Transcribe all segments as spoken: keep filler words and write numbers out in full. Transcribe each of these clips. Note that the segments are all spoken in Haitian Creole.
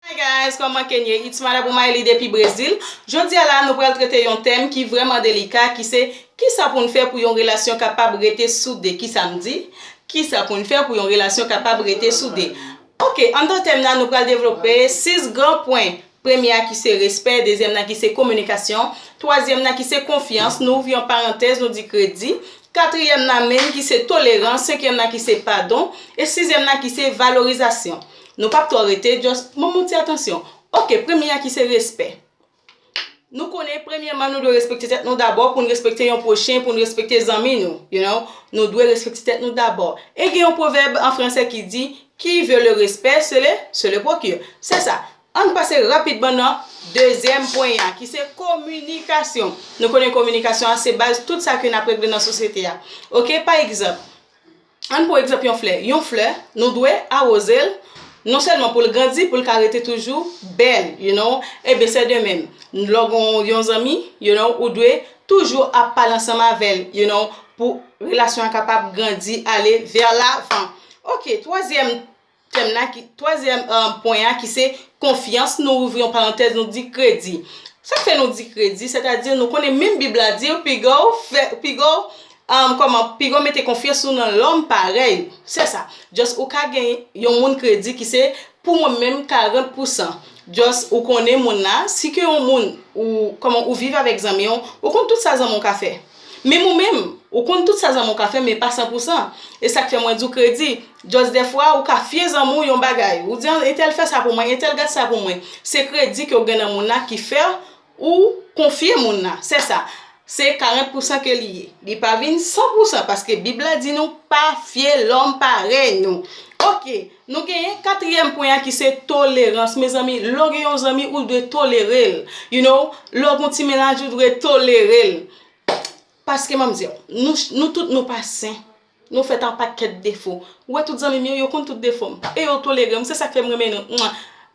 Hi guys, kòman ke n ye? It's Madam Oumaili depi Brezil. Jodi a la, nou pral trete yon tèm ki vrèman delika, ki se kisa pou n fè pou yon relasyon kapab rete soude. Kisa m di? Kisa pou n fè pou yon relasyon kapab rete soude? Ok, anndan tèm nan, nou pral devlope sis gran pwen. Premye a ki se respè, dezyèm nan ki se kominikasyon, twazyèm nan ki se konfyans, nou ouvri yon parantèz, nou di kredi, katriyèm nan menm ki se tolerans, senkyèm nan ki se padon, e sizyèm nan ki se valorizasyon. Nou p ap twò rete, just ban m yon ti atansyon. Ok, premye a ki se respè. Nou konnen, premyèman, nou dwe respekte tèt nou dabò pou n respekte yon pwochen, pou n respekte zanmi nou, you know. Nou dwe respekte tèt nou dabò. E gen yon pwovèb an fransè ki di, qui veut le respect, se le, se le procure. Se sa. Ann pase rapidman nan dezyèm pwen an, ki se kominikasyon. Nou konnen kominikasyon an se baz tout sa ke n ap regle nan sosyete a. Ok, pa egzanp, ann pran egzanp yon flè. Yon flè, nou dwe awoze l, non sèlman pou l grandi, pou l ka rete toujou bèl, you know. Ebyen, se de menm. Lè w gen yon zanmi, you know, ou dwe toujou ap pale ansanm avè l, you know, pou relasyon an kapab grandi, ale vè lavan. Ok, twazyèm tèm nan ki, twazyèm, um, pwen an ki se konfyans, nou ouvri yon parantèz, nou di kredi. Sa k fè nou di kredi, sètadi nou konnen menm Bib la di w, piga w fè, piga w, um, kòman, piga w mete konfyans ou nan lòm parèy ou. Se sa. Just ou ka gen yon moun kredi ki se pou mwen menm karant pousan. Just ou konnen moun nan, si ke yon moun ou, kòman, ou viv avèk zanmi w, ou konn tout sa zanmi w ka fè. Menm ou menm, ou konn tout sa zanmi w ka fè, men pa san pou san. E sa k fè mwen di w kredi. Just dèfwa, ou ka fye zanmi w yon bagay. Ou di, "Entèl fè sa pou mwen, entèl gad sa pou mwen." Se kredi ke w gen nan moun nan ki fè ou konfye moun nan. Se sa. Se karant pousan ke li ye. Li pa vin san pousan, paske Bib la di nou pa fye lòm parèy nou. Ok, nou genyen katriyèm pwen an ki se tolerans. Mezanmi, lè w gen yon zanmi, ou dwe tolere l. You know, lè w gen yon ti mennaj, ou dwe tolere l. Paske, ban m di w, nou, nou tout, nou pa sen. Nou fèt an pakèt defo. Ou wè tout zanmi m yo, yo konn tout defo m. E yo tolere m. Se sa k fè m renmen nou. Mwa.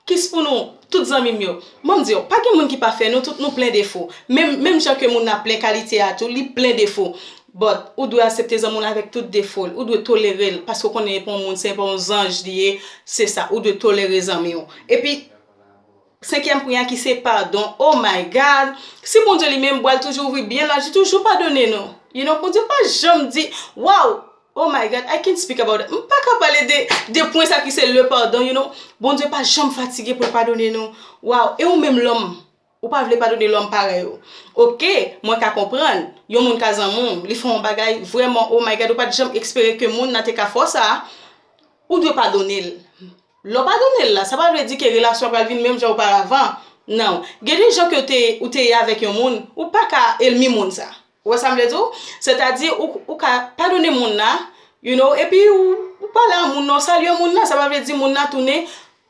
Kiss pou nou, tout zanmi m yo. Ban m di w, pa gen moun ki pafè, nou tout nou plen defo. Menm, menm jan ke moun nan plen kalite a tou, li plen defo. But, ou dwe aksepte zanmi w avèk tout defo l. Ou dwe tolere l. Paske w konnen e pa yon moun, se pa yon zanj li ye. Se sa. Ou dwe tolere zanmi w. Epi, senkyèm pwen an ki se padon. Oh my God! Si Bondye li menm, bwa l toujou ouvri byen laj, li toujou padone nou. You know, Bondye pa janm di, wow! Oh my God, I can't speak about it. M pa ka pale de, de pwen sa ki se le pardon, you know. Bondye pa janm fatige pou l padone nou. Wow! E ou menm lòm, ou pa vle padone lòm parèy ou. Ok, mwen ka konprann. Yon moun ka zanmi w, li fè yon bagay, vrèman, oh my God, ou pa t janm espere ke moun nan te ka fè w sa. Ou dwe padone l. Lè w padone l la, sa pa vle di ke relasyon an pral vin menm jan oparavan. Non. Gen de jan ke w te, ou te ye avèk yon moun, ou pa ka elmi moun sa. Ou wè sa m vle di w? Sètadi, ou, ou ka padone moun nan, you know, epi ou, ou pale a moun nan, ou salye moun nan, sa pa vle di moun nan tounen,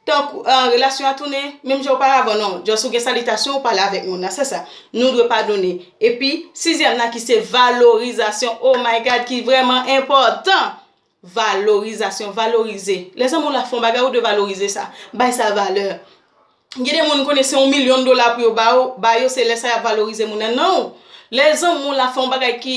tankou, ah, relasyon an tounen menm jan oparavan, non. Just ou gen salitasyon, ou pale avèk moun nan, se sa. Nou dwe padone. Epi, sizyèm nan ki se valorizasyon, oh my God, ki vrèman enpòtan. Valorizasyon, valorize. Lè zanmi w la fè yon bagay, ou dwe valorize sa. Bay sa valè. Gen de moun konnen se yon milyon dola pou yo ba w, ba yo, se lè sa y ap valorize moun nan. Non. Lè zanmi w la fè yon bagay ki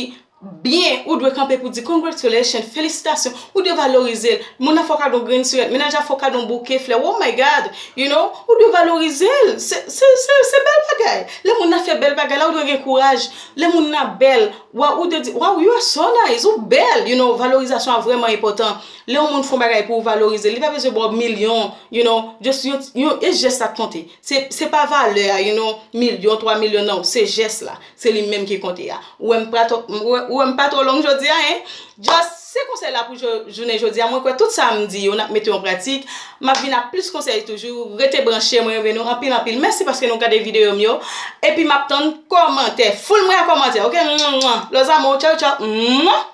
byen, ou dwe kanpe pou di, "Congratulations, felisitasyon." Ou dwe valorize l. Moun nan fè w kado yon grenn sirèt, mennaj la fè w kado yon bouke flè. Oh my God, you know, ou dwe valorize l. Se, se, se, se bèl bagay. Lè moun nan fè bèl bagay la, ou dwe gen kouraj. Lè moun nan bèl, wa, ou dwe di, "Wow, you are so nice." Ou bèl, you know, valorizasyon an vrèman enpòtan. Lè yon moun fè yon bagay pou ou, valorize l, li pa bezwen ba w milyon, you know, just yon, yon, e jès la k konte. Se, se pa valè a, you know, milyon, twa milyon, non, se jès la. Se li menm ki konte a. Ou wè m pa twò, ou wè, ou wè m pa twò long jodi a, hein? Just, se konsèy la pou jou-, jounen jodi a. Mwen kwè tout sa m di yo, n ap mete yo an pratik. M ap vin ak plis konsèy toujou. Rete branche, mwen renmen nou anpil, anpil. Mèsi paske nou gade videyo m yo. Epi m ap tann kòmantè. Foul mwen a kòmantè, ok? Mwa, mwa. Los amo, tchaw, tchaw. Mwa.